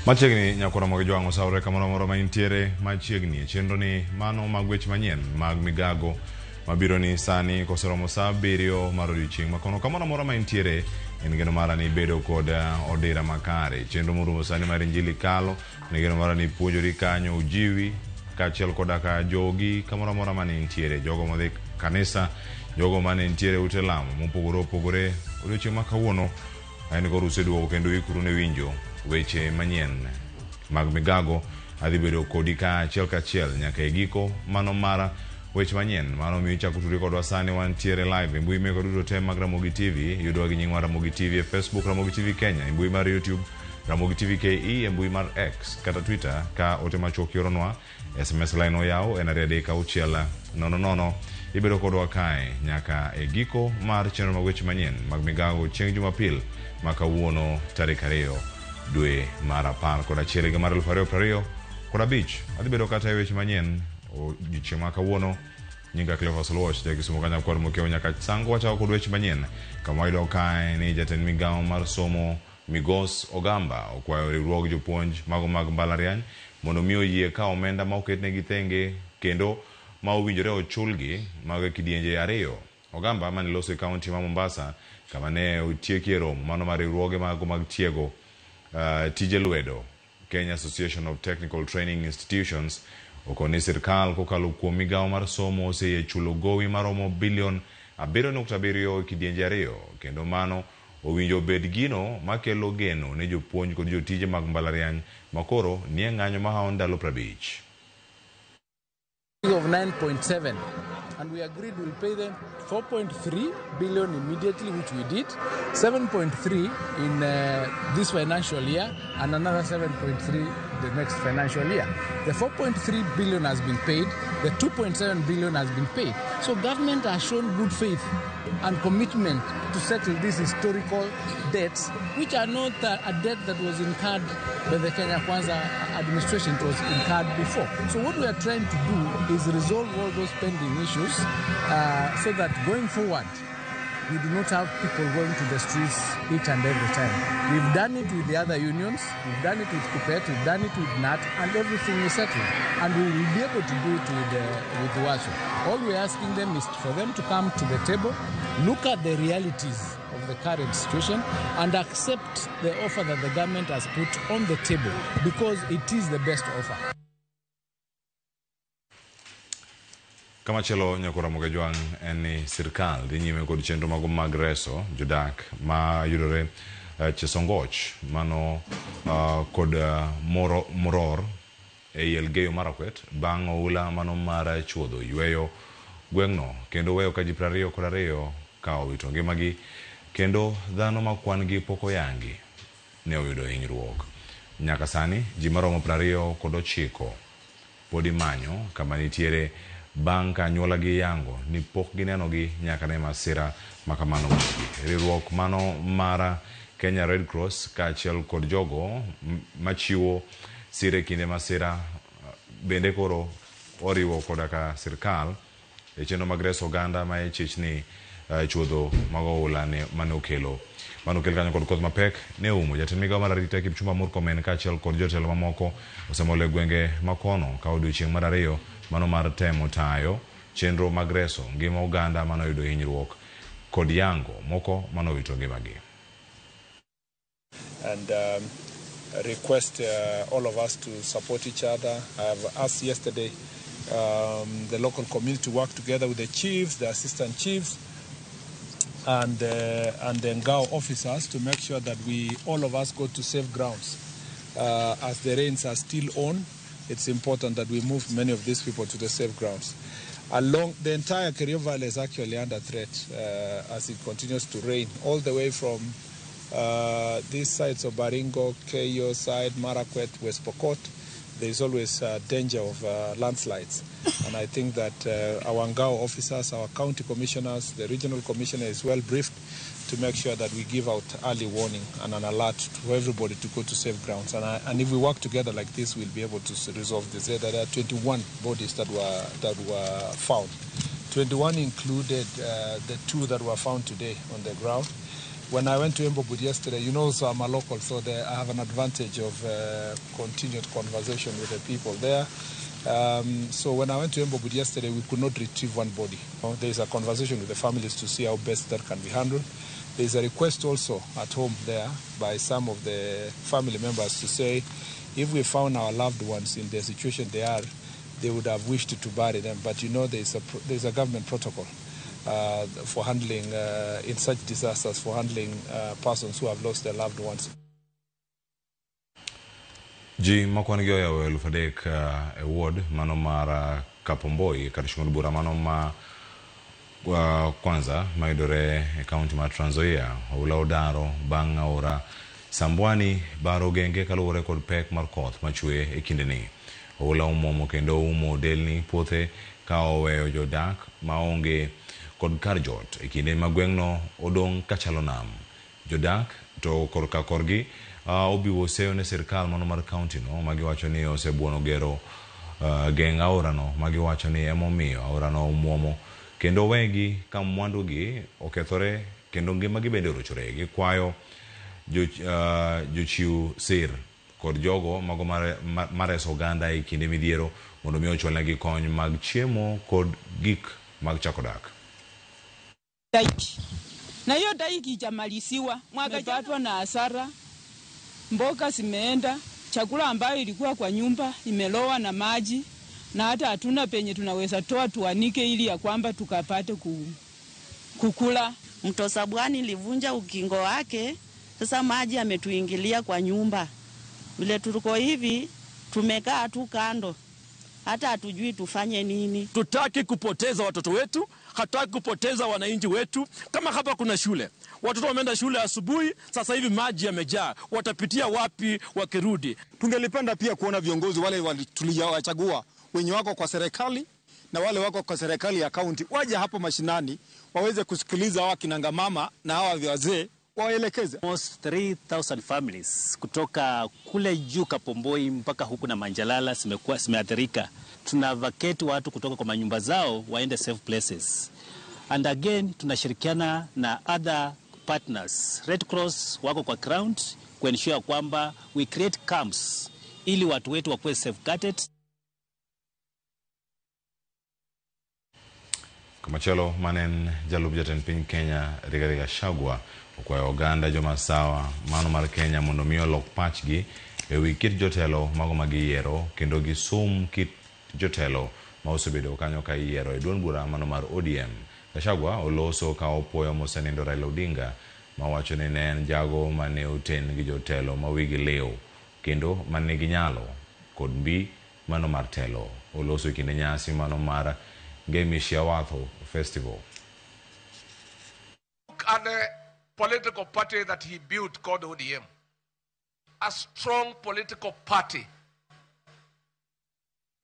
Machiegni nyakora mag jwang'o osawore kamoro amora ma intiere machiegni e chenro ni mano mag weche manyien mag migago mabiro ni sani koseromo saa 7 mar odiochieng' makono kamoro amora ma intiere en geno mara ni bedo kod odira makare. Chenro morumo sani mar Injili kalo en geno mara ni puonjori kanyo ujiwi kaachiel koda ka jogi kamoro amora mane intiere, jogo modhi kanisa, jogo mane nitiere ute lamo mopogore opogore. Odiochieng' ma kawuono en koro useduogo kendo ikuru ne winjo weche manyien mag migago. Adhi bedo kodi ka achiel kachiel nyaka e giko mano mara weche manyien mano miyo ichako tudri kodwa sani. Wantiere live e mbui mekwa duto te mag Ramogi TV. Yudwa gi nying mar Ramogi TV e Facebook, Ramogi TV Kenya e mbui mar YouTube, Ramogi TV KE e mbui mar X kata Twitter. Ka ote machuok ioronwa SMS line oyaw en 236 00. Ibedo kodwa kae nyaka e giko mar chenro mag weche manyien mag migago chieng' Jumapil ma kawuono tarik 2 dwe mar 11 higa mar 2025. Adhi bedo kata e weche manyien odiochieng' ma kawuono. Nyinga Cleophas Oluoch, ja Kisumu ka nyakwar Mokiewo nyaka Sango. Wachako kod weche manyien kama wayudo kae ni jatend migawo mar somo Migos Ogamba okwayo riwruog jopuonj mago mag mbalariany mondo mi oyie ka omenda ma oketnegi thenge kendo ma owinjore ochulgi mago e kidienje 2. Ogamba mane loso e kaunti ma Mombasa kama ne otiekie romo mano mar riwruoge mago mag tiego tije lwedo Kenya Association of Technical Training Institutions okoni sirkal kokalo kuom migawo mar somo oseyie chulo gowi maromo bilion 7.7 e kidienje 2 kendo mano owinjo obed gino makelo geno ne jopuonj kod jotije mag mbalariany makoro nie ng'anyo mahawo ndalo 50. Of 9.7, and we agreed we'll pay them 4.3 billion immediately, which we did, 7.3 in this financial year and another 7.3 the next financial year. The 4.3 billion has been paid, the 2.7 billion has been paid. So government has shown good faith and commitment to settle these historical debts, which are not a debt that was incurred by the Kenya Kwanza administration, it was incurred before. So what we are trying to do is resolve all those pending issues so that going forward, we do not have people going to the streets each and every time. We've done it with the other unions, we've done it with KUPPET, we've done it with NAT, and everything is settled. And we will be able to do it with UASU. All we're asking them is for them to come to the table, look at the realities of the current situation, and accept the offer that the government has put on the table, because it is the best offer. Kamachielo nyakora Ramogi Jwang' en ni sirkal dhi nyime kod chenro mago mag reso jodak ma yudore Chesongoch mano kod Moror ei Elgeyo Marakwet bang' oula mano mar chuodho yweyo gweng'no kendo weyo ka ji 22 ka owito ngimagi kendo dhano ma kwan gi pok oyangi ne oyudo hinyruok. Nyaka sani ji maromo 29 pod imanyo kama nitiere bang' ka anyuola gi yango ni pok ginenogi nyaka ne masira makamano monjogi. Riwruok mano mar Kenya Red Cross kaachiel kod jogo machiwo sir e kinde masira bende koro oriwo koda ka sirkal e chenro mag reso oganda ma e chich ni chuodho mag oula mane okelo mane okel kanyo kod koth mapek ne oumo. Jatend migawo mar arita Kipchumba Murkomen kaachiel kod jotelo mamoko osemolo e gwenge makono ka odiochieng' mar 2 mano mar temo tayo chenro mag reso ngima oganda mane oyudo hinyruok kod yango moko mane owito ngimagi. And request all of us to support each other. I have asked yesterday the local community to work together with the chiefs, the assistant chiefs, and the Ngao officers to make sure that we all of us go to safe grounds. As the rains are still on, it's important that we move many of these people to the safe grounds. Along the entire Kerio Valley is actually under threat as it continues to rain, all the way from these sides of Baringo, Keyo side, Marakwet, West Pokot. There is always danger of landslides. And I think that our Ngao officers, our county commissioners, the regional commissioner is well briefed to make sure that we give out early warning and an alert to everybody to go to safe grounds. And if we work together like this, we'll be able to resolve this. There are 21 bodies that were found. 21 included the 2 that were found today on the ground. When I went to Embobut yesterday, you know, so I'm a local, so there, I have an advantage of continued conversation with the people there. So when I went to Embobut yesterday, we could not retrieve one body. There is a conversation with the families to see how best that can be handled. There is a request also at home there by some of the family members to say, if we found our loved ones in the situation they are, they would have wished to bury them. But you know, there is a government protocol for handling, in such disasters, for handling persons who have lost their loved ones. Ji makwan gi oyawo 3,000 e ward mano mar Kapomboi kar chung' od bura mano ma Kwanza mayudore e kaunti mar Trans Nzoia. Oula odaro bang' aora Sambwani baro genge kaluwore kod pek mar koth machwe e kindeni. Oula omuomo kendo oumo delni puothe ka oweyo jodak maonge kod kar jot e kinde ma gweng'no odong' kachalo nam. Jodak to korka korgi obiwo seyo ne sirkal mano mar kaunti no magiwacho ni osebuono gero geng' aorano magiwacho ni emomiyo aorano omuomo kendo wegi ka mwandugi okethore kendo ngimagi bende orochore. Gikwayo jochiw sir kod jogo mago mareso oganda e kinde midhiero mondo mi ochwalnegi kony mag chiemo kod gik mag chako dak. Daiki. Na hiyo daiki ijamaliziwa. Mwaka jana na hasara, mboga zimeenda, chakula ambayo ilikuwa kwa nyumba imelowa na maji, na hata hatuna penye tunaweza toa tuanike ili ya kwamba tukapate kukula. Mto Sabwani ilivunja ukingo wake, sasa maji yametuingilia kwa nyumba. Vile tuko hivi tumekaa tu kando, hata hatujui tufanye nini. Tutaki kupoteza watoto wetu, hatutaki kupoteza wananchi wetu. Kama hapa kuna shule, watoto wameenda shule asubuhi, sasa hivi maji yamejaa, watapitia wapi wakirudi? Tungelipenda pia kuona viongozi wale tuliowachagua wenye wako kwa serikali na wale wako kwa serikali ya kaunti waje hapo mashinani waweze kusikiliza hawa kinanga mama na hawa wazee waelekeze. Almost 3,000 families kutoka kule juu Kapomboi mpaka huku na Manjalala zimeathirika. Tuna vacate watu kutoka kwa manyumba zao waende safe places. And again tunashirikiana na other partners. Red Cross wako kwa ground kuensure kwamba we create camps ili watu wetu wakuwe safeguarded. Kamachielo manen jalup jatend piny Kenya Rigathi Gachagua okwayo oganda jomasawa mano mar Kenya mondo mi olok pachgi ewi kit jotelo mago magiyiero kendo gisum kit jotelo ma osebedo kanyo ka iyiero e duond bura mano mar ODM. Gachagua oloso ka opuoyo mosenindo Raila Odinga mawacho ni ne en jago mane oten gi jotelo ma wigi liw kendo manigi nyalo kod mbi mano mar telo. Oloso e kinde nyasi mano mar Ngemi Shiawatho Festival. Look at the political party that he built called ODM. A strong political party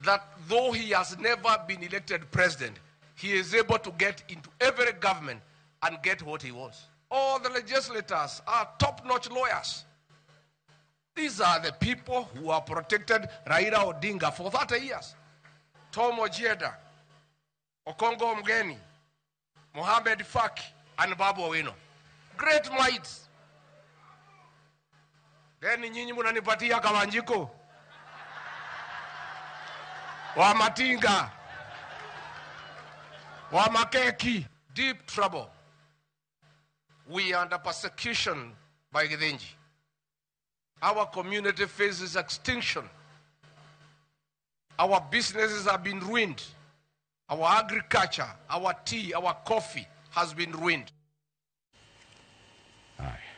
that though he has never been elected president, he is able to get into every government and get what he wants. All the legislators are top-notch lawyers. These are the people who have protected Raila Odinga for 30 years. Tom Ojienda, Okongo Mgeni, Mohamed Faki, and Babu Owino. Great minds. Then nyinyi munanipatia Kawanjiko wa Matinga wa Makeki. Deep trouble. We are under persecution by Githinji. Our community faces extinction. Our businesses have been ruined. Our agriculture, our tea, our coffee has been ruined. Aye.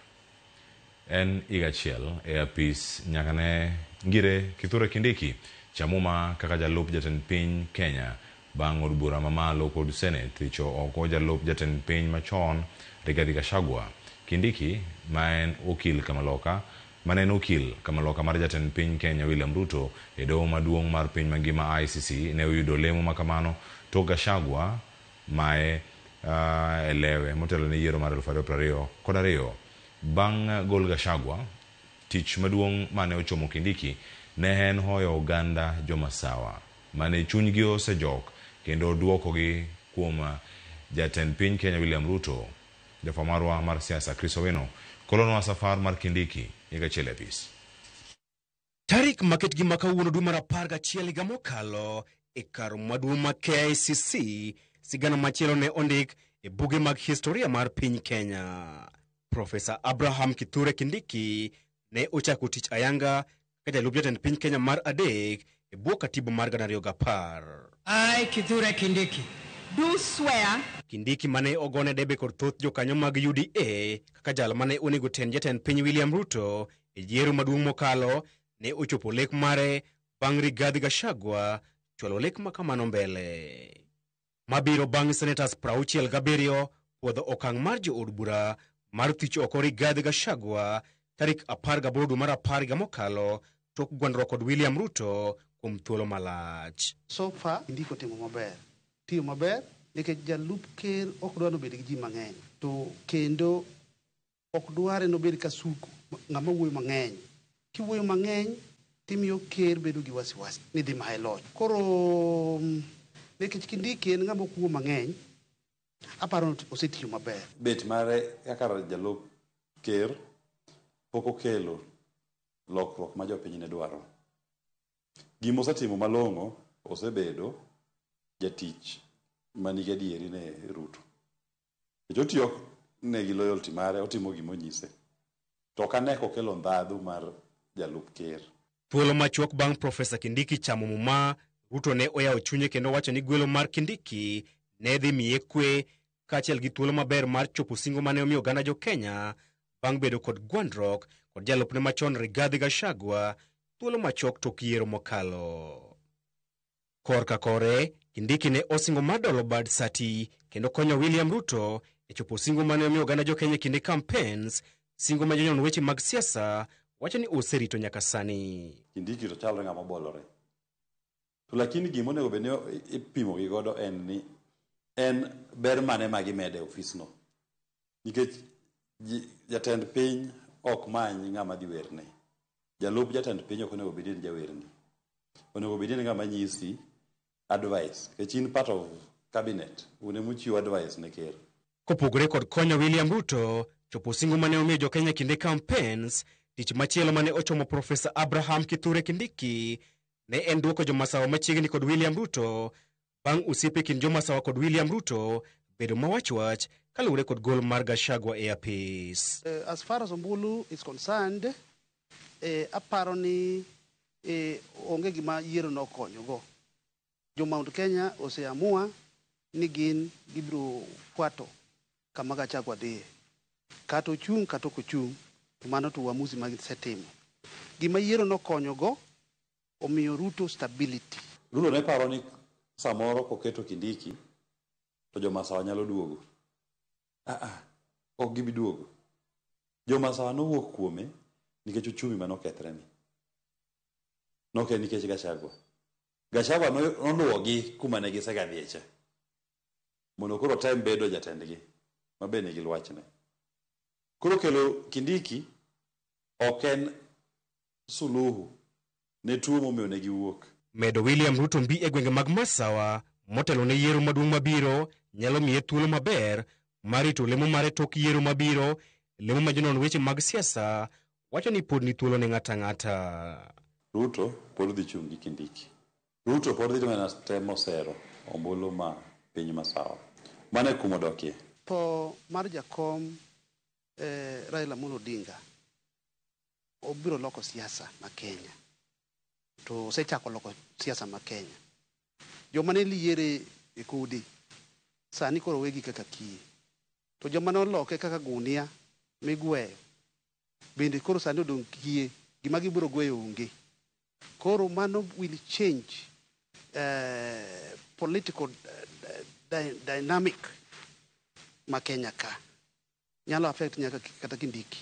En higa achiel e apis nyaka ne ngire Kithure Kindiki chamuma kaka jalup jatend piny Kenya bang' od bura mamalo kod Senate thicho oko jalup jatend piny machon Rigathi Gachagua. Kindiki ma en okil kamaloka mane en okil kamaloka mar jatend piny Kenya William Ruto e doho maduong' mar piny mangima ICC ne oyudo lemo makamano tok Gachagua mae e lewe motelo ne yiero mar 2022. Bang' gol Gachagua, tich maduong' mane ochomo Kindiki ne en hoyo oganda jomasawa mane chunygi osejok kendo duokogi kuom jatend piny Kenya William Ruto. Jafwamb marwa mar siasa Chris Owino kolonwa safar mar Kindiki nyaka achiel e apis. Tarik maket gi makawuono dwe mar 11 higa mokalo e kar maduong' ma KICC, sigana machielo ne ondik e buge mag historia mar piny Kenya. Profesa Abraham Kithure Kindiki ne ochako tich ayanga kaka jalup jatend piny Kenya mar adek e bwo katiba mar 2010. I, Kithure Kindiki, do swear. Kindiki mane ogone debe kod thoth jokanyo mag UDA kaka jal mane onego tend jatend piny William Ruto e yiero maduong' mokalo ne ochopo lek mare bang' Rigathi Gachagua chwalo lek ma kamano mbele. Mabiro bang' senators 67 puodho okang' mar jood bura mar thich oko Rigathi Gachagua tarik 18 dwe mar 10 higa mokalo tok gwandruok kod William Ruto kuom thuolo malach. So far, Kindiki otimo maber. Tiyo maber nikech jalup ker ok dwa nobed gi ji mang'eny. To kendo ok dware nobed kasuku ng'ama wuoyo mang'eny. Kiwuoyo mang'eny timiyo ker bedo gi wasiwasi ni dhi maye loch. Koro nikech Kindiki en ng'ama ok wuo mang'eny, aparo ni osetiyo maber. Bet mare kaka jalup ker pok okelo lokruok ma jopiny ne dwaro. Gima osetimo malong'o osebedo jatich manigi adieri ne Ruto. Nikech otiyo ne gi loyalty mare, otimo gima onyise. To ok ane kokelo ndhadhu mar jalup ker. Thuolo machuok bang' Profesa Kindiki chamo muma, Ruto ne oyawo chunye kendo wacho ni gwelo mar Kindiki ne dhi miye kwe kaachiel gi thuolo maber mar chopo singo mane omiyo oganda jo Kenya bang' bedo kod gwandruok kod jalupne machon Rigathi Gachagua thuolo machuok tok yiero mokalo. Korka kore, Kindiki ne osingo mar dolo bad sati kendo konyo William Ruto e chopo singo mane omiyo oganda jo Kenya e kinde campaigns, singo ma jonyon weche mag siasa wacho ni oserito nyaka sani. Kindiki to chalre ng'ama obolore. To lakini gima onego bed ni ipimo gi godo en ni en ber mane ma gimedo e ofisno. Nikech jatend piny ok many ng'ama dhi werne. Jalup jatend piny ok onego bed ni en jawerni. Onego bed ni en ng'ama nyisi advice. Nikech in part of cabinet, un ema uchiwo advice ne ker. Kopogore kod konyo William Ruto chopo singo mane omiyo jo Kenya kinde campaigns, tich machielo mane ochomo Profesa Abraham Kithure Kindiki ne en duoko jomasawa machiegni kod William Ruto bang' osiepe kind jomasawa kod William Ruto bedo mawach-wach kaluwore kod gol mar Gachagua e apis. As far as Ombulu is concerned, aparo ni onge gima yiero nokonyogo. Jo Mount Kenya oseamua ni gin gibiro fuato kama Gachagua dhiye. Kata ochung' kata ok ochung', to mano to uamuzi ma gisetimo. Gima yiero nokonyogo omiyo Ruto stability. Ruto ne paro ni samoro koketo Kindiki to jomasawa nyalo duogo. Ok gibi duogo. Jomasawa nowuok kuome nikech uchumi manokethre ni. Noke nikech Gachagua. Gachagua noluwogi kuma ne gisegadhie cha. Mondo koro otem bedo jatendgi, ma be nigi lwachne. Koro kelo Kindiki ok en suluhu ne tuo momiyo ne giwuok. Medo William Ruto mbi e gwenge mag Masawa motelo ne yiero maduong' mabiro nyalo miye thuolo maber mar rito lemo mare tok yiero mabiro, lemo ma jonon weche mag siasa wacho ni pod ni thuolo ne ng'ato ang'ata. Ruto pod dhi chung' gi Kindiki. Ruto pod dhi mana temo sero ombulu ma piny Masawa. Mano e kuma odokie. Tho mar jakom Raila Amolo Odinga obiro loko siasa ma Kenya. To osechako loko siasa ma Kenya. Joma ne liere e kode sani koro wegi kaka kiye. To joma noloke kaka gunia migweyo bende koro sani odong' kiye, gima gibiro gweyo onge. Koro mano will change political dynamic ma Kenya ka. Nyalo affect nyaka kata Kindiki.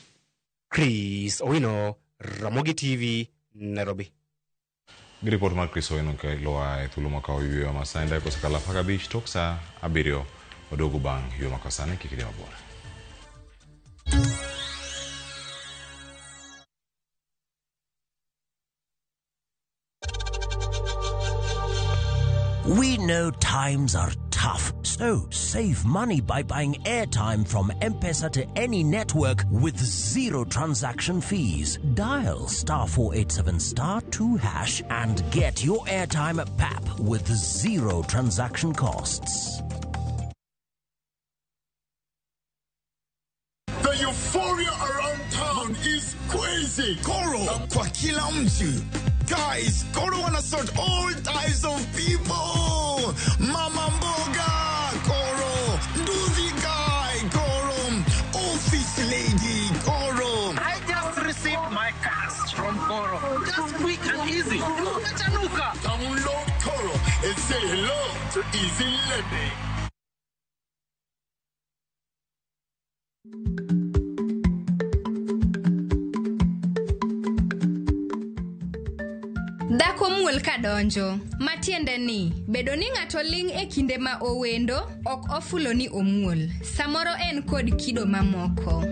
Chris Owino, Ramogi TV, Nairobi. Gi ripot mar Chris Owino kelowa e thuolo makawo yweyo ma sani dakika osekalo 15 tok saa 7 odogo bang' yweyo ma sani kik idhi mabor. We know times are tough, So, save money by buying airtime from M-Pesa to any network with zero transaction fees. Dial star 487 star 2 hash and get your airtime at PAP with zero transaction costs. The euphoria around town is crazy. Koro kwa kila mtu. Guys, Koro wanna sort all types of people. Mama mboga, Koro. Nduthi guy, Koro. Office lady, Koro. I just received my cash from Koro. Just quick and easy. Umechanuka. Download Koro and say hello to easy lending. Dhako muol kadonjo, matiende ni, bedo ni ng'ato ling' e kinde ma owendo, ok ofulo ni omuol. Samoro en kod kido mamoko.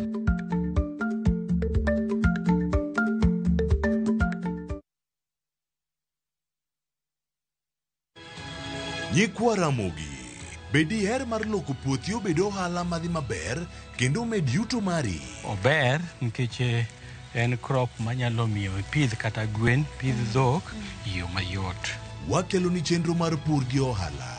Nyikwa Ramogi, be diher mar loko puothi obed ohala madhi maber kendo omed yuto mari? Ober nikech en crop manyalo miyo ipidh kata gwen, pidh dhok e yo mayot. Wakeloni chenro mar pur gi ohala.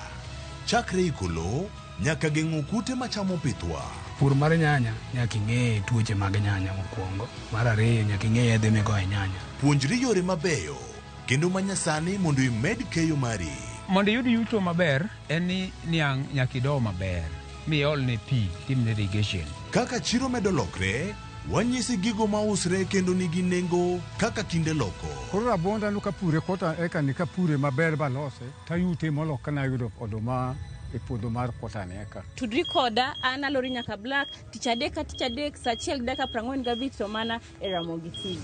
Chakre iko lowo nyaka geng'o kute machamo pithwa. Pur mar nyanya nyaka ing'e tuoche mag nyanya mokwongo. Mar ariyo nyaka ing'e yedhe migoyo e nyanya. Puonjri yore mabeyo kendo manyasani mondo imed keyo mari. Mondo iyud yuto maber en ni niang' nyaka ido maber miolne pi timne irrigation. Kaka chiro medo lokre, wanyisi gigo mausre kendo nigi nengo kaka kinde loko. Koro rabonda no kapure kota eka ni kapure maber balose tayute molo kana yudo oduma e puodho mar kota ni eka. Tudri koda an Alori Nyaka Black tich adek ka tich adek saa achiel gi dakika 45 to mana e Ramogi TV.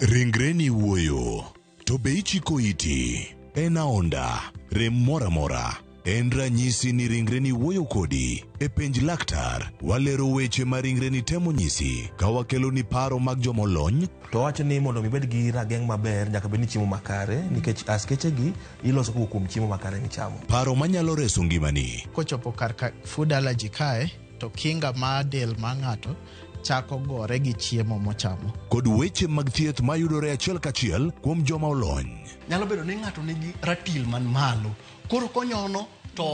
Ringreni wuoyo, to be ichiko iti? En aonda, rem moro amora. En ranyisi ni ringreni wuoyo kodi. E penj laktar, walero weche ma ringreni temo nyisi ka wakeloni paro mag jomolony. To wacho ni mondo mi ibed gi rageng' maber nyaka bed ni chiemo makare nikech askeche gi iloso kowuok kuom chiemo makare michamo. Paro manyalo reso ngimani. Kochopo kar ka food allergy kae to kinga mar del mar ng'ato chako gore gi chiemo mochamo. Kod weche mag thieth mayudore achiel kachiel kuom joma olony. Nyalo bedo ni ng'ato nigi ratil man malo, koro konyono to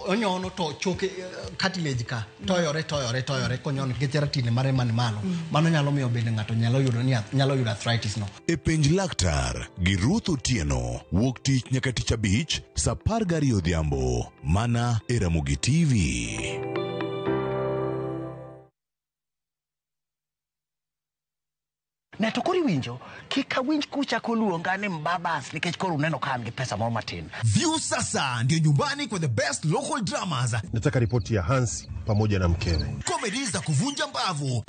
onyono to choke cartilage ka toyore toyore toyore konyono nikech ratil mare man malo. Mano nyalo miyo bende ng'ato nyalo yudo ni nyalo yudo arthritis no. E penj laktar gi Ruth Otieno wuok tich nyaka tich abich saa 12 odhiambo mana e Ramogi TV. Ne to koro iwinjo, kik awinj kuchako luonga ni mbabas nikech koro uneno ka an gi pesa moro matin. View sasa ndio nyumbani kwa the best local dramas. Nataka ripoti ya Hansi pamoja na mkewe. Comedy za kuvunja mbavu.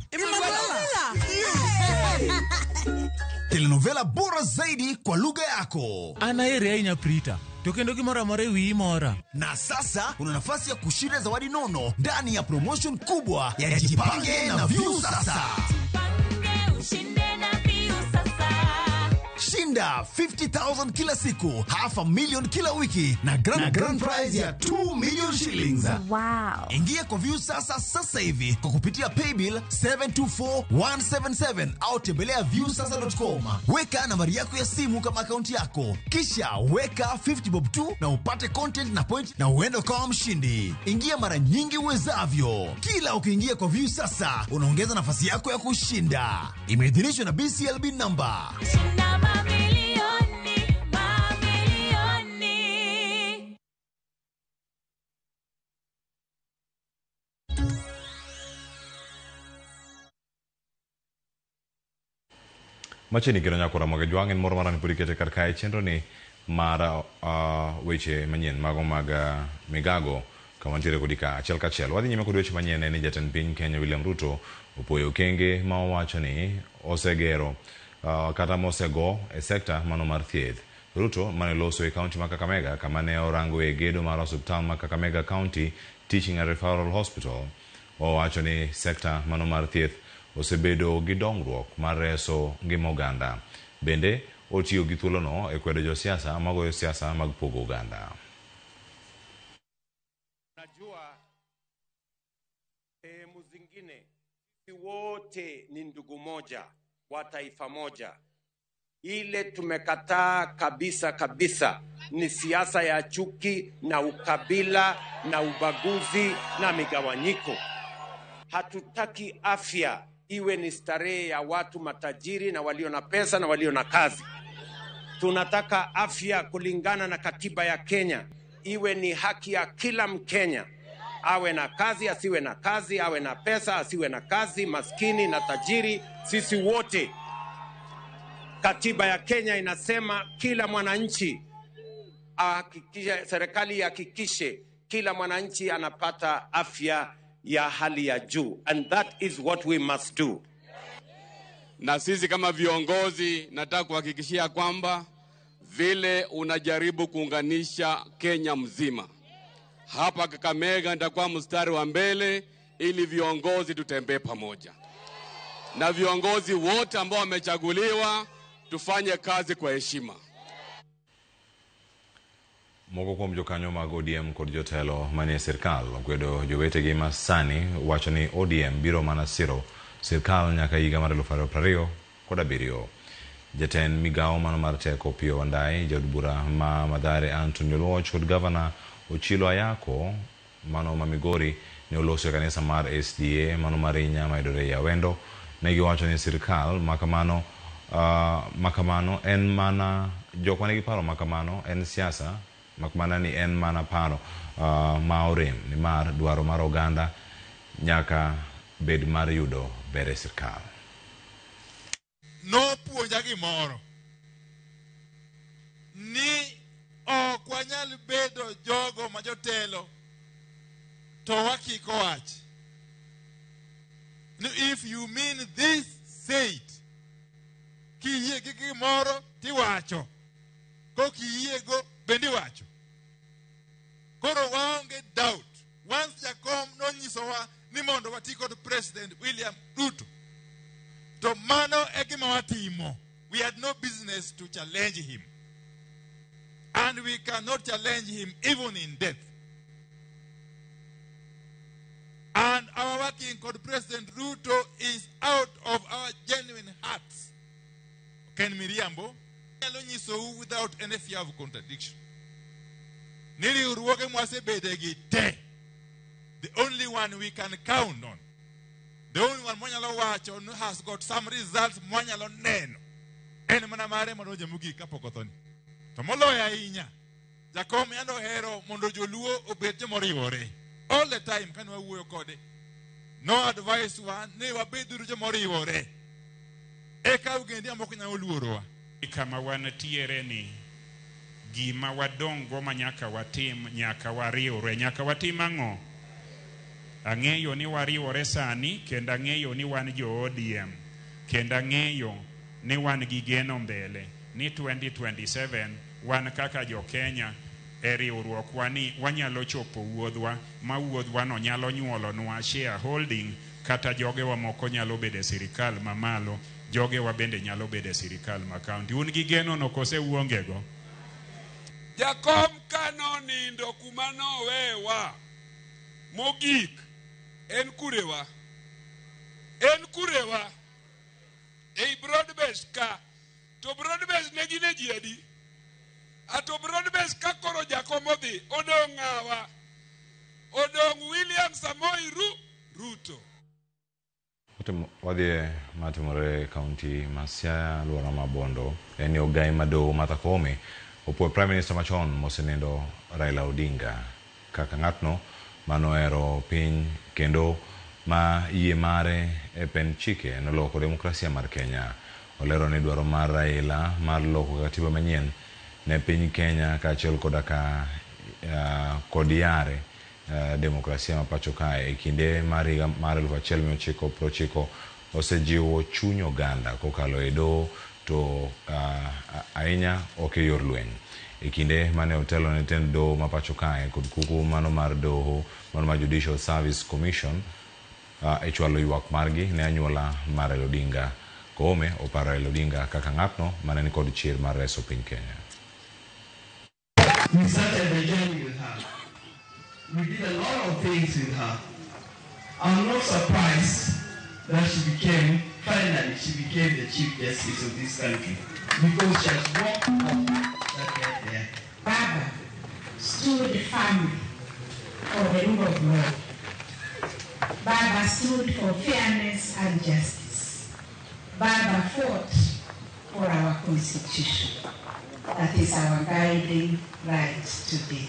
Telenovela bora zaidi kwa lugha yako. An aheri ahinya Prita. To kendo gimoro amora e wiyi mora. Na sasa una nafasi ya kushinda zawadi nono ndani ya promotion kubwa ya Jipange na View Sasa. Shinda 50,000 kila siku, half a million kila wiki na grand prize ya 2 million shillings. Wow. Ingia kwa View Sasa sasa hivi kwa kupitia paybill 724177 au tembelea viewsasa.com. Weka nambari yako ya simu kama akaunti yako, kisha weka 50 bob tu na upate content na point na uende ukawa mshindi. Ingia mara nyingi uwezavyo. Kila ukiingia kwa View Sasa unaongeza nafasi yako ya kushinda. Imeidhinishwa na BCLB number. Shinda mamilioni, mamilioni. Machiegni kendo nyako Ramogi Jwang' en moro marani pod ikete kar kae chenro ni mar weche manyien mago mag migago kama nitiere kodi ka achiel kachiel. Wadhi nyime kod weche manyien en ni jatend piny Kenya William Ruto opoyo okenge ma owacho ni osegero kata mosego e sekta mano mar thieth. Ruto mane loso e kaunti ma Kakamega kama ne orango e gedo mar osiptal ma Kakamega County Teaching and Referral Hospital owacho ni sekta mano mar thieth osebedo gi dongruok mar reso ngima oganda. Bende otiyo gi thuolono e kwedo josiasa magoyo siasa mag pogo oganda. Najua sehemu zingine sisi wote ni ndugu moja wa taifa moja. Ile tumekataa kabisa kabisa ni siasa ya chuki na ukabila na ubaguzi na migawanyiko. Hatutaki afya iwe ni starehe ya watu matajiri na walio na pesa na walio na kazi. Tunataka afya kulingana na katiba ya Kenya iwe ni haki ya kila Mkenya, awe na kazi asiwe na kazi, awe na pesa asiwe na kazi, maskini na tajiri, sisi wote. Katiba ya Kenya inasema kila mwananchi ahakikishe, serikali ihakikishe kila mwananchi anapata afya ya hali ya juu, and that is what we must do. Na sisi kama viongozi, nataka kuhakikishia kwamba vile unajaribu kuunganisha Kenya mzima, hapa Kakamega nitakuwa mstari wa mbele ili viongozi tutembee pamoja, na viongozi wote ambao wamechaguliwa tufanye kazi kwa heshima. Moko kuom jokanyo mag ODM kod jotelo manie sirkal okwedo jowetegi ma sani wacho ni ODM biro mana siro sirkal nyaka higa mar 2027. Jatend migawo mano mar teko Opiyo Wandayi, jaod bura ma Mathare Anthony Oluoch kod gavana Ochilo Ayako mano ma Migori ne oloso e kanisa mar SDA mano mar Inya mayudore ei Awendo. Ne giwacho ni sirkal makamano makamano en mana jok manigi paro makamano en siasa makmana ni en mana paro ma orem nimar dwaro mar oganda nyaka bed mar yudo ber e sirkal. Nopuonja gimoro ni ok wanyal bedo jogo ma jotelo to wakiko wach. Ni if you mean this, say it. Kiyie gi gimoro tiwacho, kokiyiego bende iwacho. Koro waonge doubt. Once Jakom nonyisowa ni mondo wati kod President William Ruto, to mano e gima watimo. We had no business to challenge him. And we cannot challenge him even in death. And our working kod President Ruto is out of our genuine hearts. Ken miriambo, anyalo nyisou without any fear of contradiction. Ni riwruoge mwasebede gi te, the only one we can count on, the only one mwanyalo wacho ni has got some results mwanyalo neno, en mana mare madonjo mogik kapok othoni. To moloyo ahinya, Jakom yande ohero mondo joluo obed jomoriwore. All the time kane wawuoyo kode, no advice wa ni wabeduru jomoriwore. Eka ogendni mamoko nyalo luorowa. Kama wantiere ni gima wadongo ma nyaka watim, nyaka wariwre, nyaka watim ang'o? Ang'eyo ni wariwore sani, kendo ang'eyo ni wan jo ODM, kendo ang'eyo ni wan gi geno mbele ni 2027 wan kaka jo Kenya e riwruokwa ni wanyalo chopo wuodhwa ma wuodhwa no nyalo nyuolonwa shareholding, kata jogewa moko nyalo bedo e sirikal mamalo, jogewa bende nyalo bedo e sirikal ma kaunti. Un gi geno no kose uonge go? Jakom kanonindo kuma nowewa mogik en kurewa, en kurewa ei broad base ka. To broad base ne gin e ji adi? Ato broad base ka koro Jakom odhi, odong' ng'awa? Odong' William Samoei Ruto. Wadhi matimore e kaunti ma Siaya, alwora ma Bondo, en ni ogai ma doho Martha Koome opuoyo Prime Minister machon mosenindo Raila Odinga kaka ng'atno manohero piny kendo ma yie mare e pend chike noloko demokrasia mar Kenya. Olero ni dwaro mar Raila mar loko katiba manyien ne piny Kenya kaachiel koda ka kod yare demokrasia ma pacho kae e kinde mar higa mar 1990 osejiwo chuny oganda kokalo e doho to ahinya ok e yor lweny. E kinde mane otelo ne tend doho ma pacho kae kod kuku mano mar doho mano mar Judicial Service Commission, e chwalo ywak margi ne anyuola mar Raila Odinga. Koome oparo Raila Odinga kaka ng'atno mane nikod chir mar reso piny Kenya. We started the journey with her. We did a lot of things with her. I'm not surprised that she became, finally, she became the Chief Justice of this country because she has walked off that get there. Baba stood firmly for the rule of law. Baba stood for fairness and justice. Baba fought for our constitution. That is our guiding light today.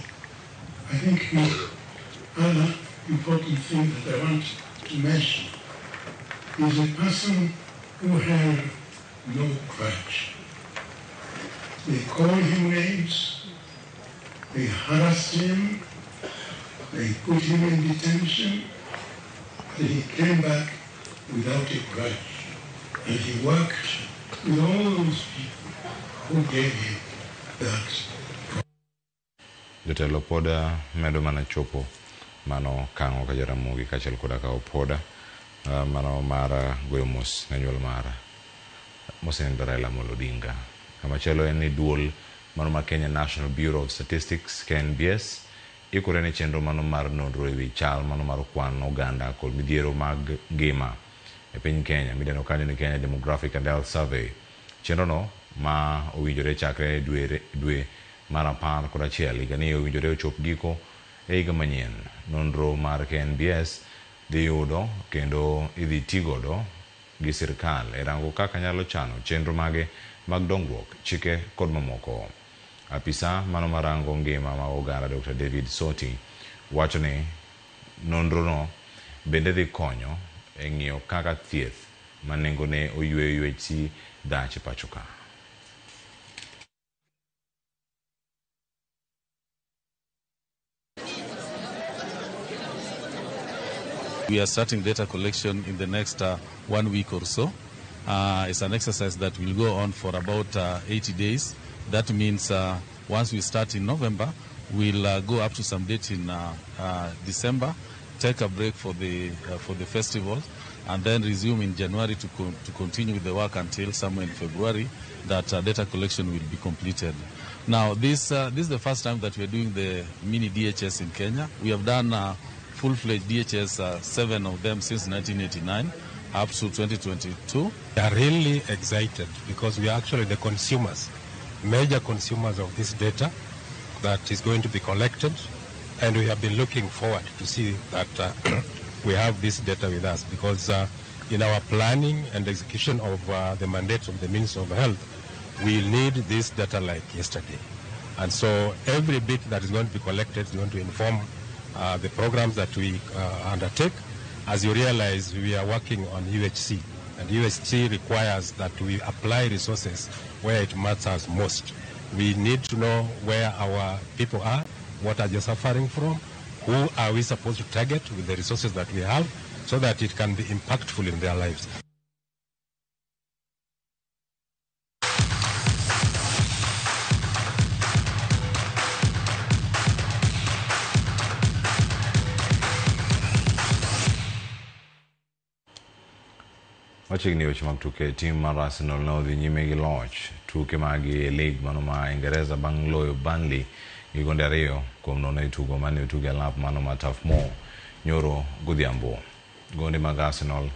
I think the other important thing that I want to mention is a person who held no grudge. They called him names, they harassed him, they put him in detention, but he came back without a grudge. And he worked with all those people who gave him that. Jotelo pod medo mana chopo mano kang'o ka Jaramogi kaachiel koda ka Opoda mano mar goyo mos ne nyuol mar mosenindo Raila Amolo Odinga. Kamachielo en ni duol mano mar Kenya National Bureau of Statistics KNBS ikore ne chenro mano mar nonro ewi chal mano mar kwan oganda kod midhiero mag ngima e piny Kenya midendo kanyo ni Kenya Demographic and Health Survey. Chenro no ma owinjore chakre dwe mar 11 higani owinjore ochop giko e higa manyien. Nonro mar KNBS dhi yudo kendo idhi tigodo gi sirkal e rango kaka nyalo chano chenro mage mag dongruok, chike kod mamoko. Apisa mano marango ngima mag oganda Dr. David Soti wacho ni nonrono bende dhi konyo e ng'iyo kaka thieth ma nengone oyweyo UHC dhach e pacho ka. We are starting data collection in the next 1 week or so. It's an exercise that will go on for about 80 days. That means once we start in November, we'll go up to some date in December, take a break for the festival, and then resume in January to continue with the work until somewhere in February that data collection will be completed. Now, this is the first time that we are doing the mini DHS in Kenya. We have done full-fledged DHS, 7 of them since 1989 up to 2022. We are really excited because we are actually the consumers, major consumers of this data that is going to be collected, and we have been looking forward to see that we have this data with us because in our planning and execution of the mandate of the Ministry of Health, we need this data like yesterday. And so every bit that is going to be collected is going to inform the programs that we undertake. As you realize, we are working on UHC, and UHC requires that we apply resources where it matters most. We need to know where our people are, what are they suffering from, who are we supposed to target with the resources that we have, so that it can be impactful in their lives. Machiegni weche mag tuke, tim mar Arsenal ne odhi nyime gi loch tuke magi e lig mano ma Ingereza bang' loyo Burnley gi gonde 2-0 e tugo mane otugo e lap mano ma Turf Moor nyoro godhiambo. Gonde mag Arsenal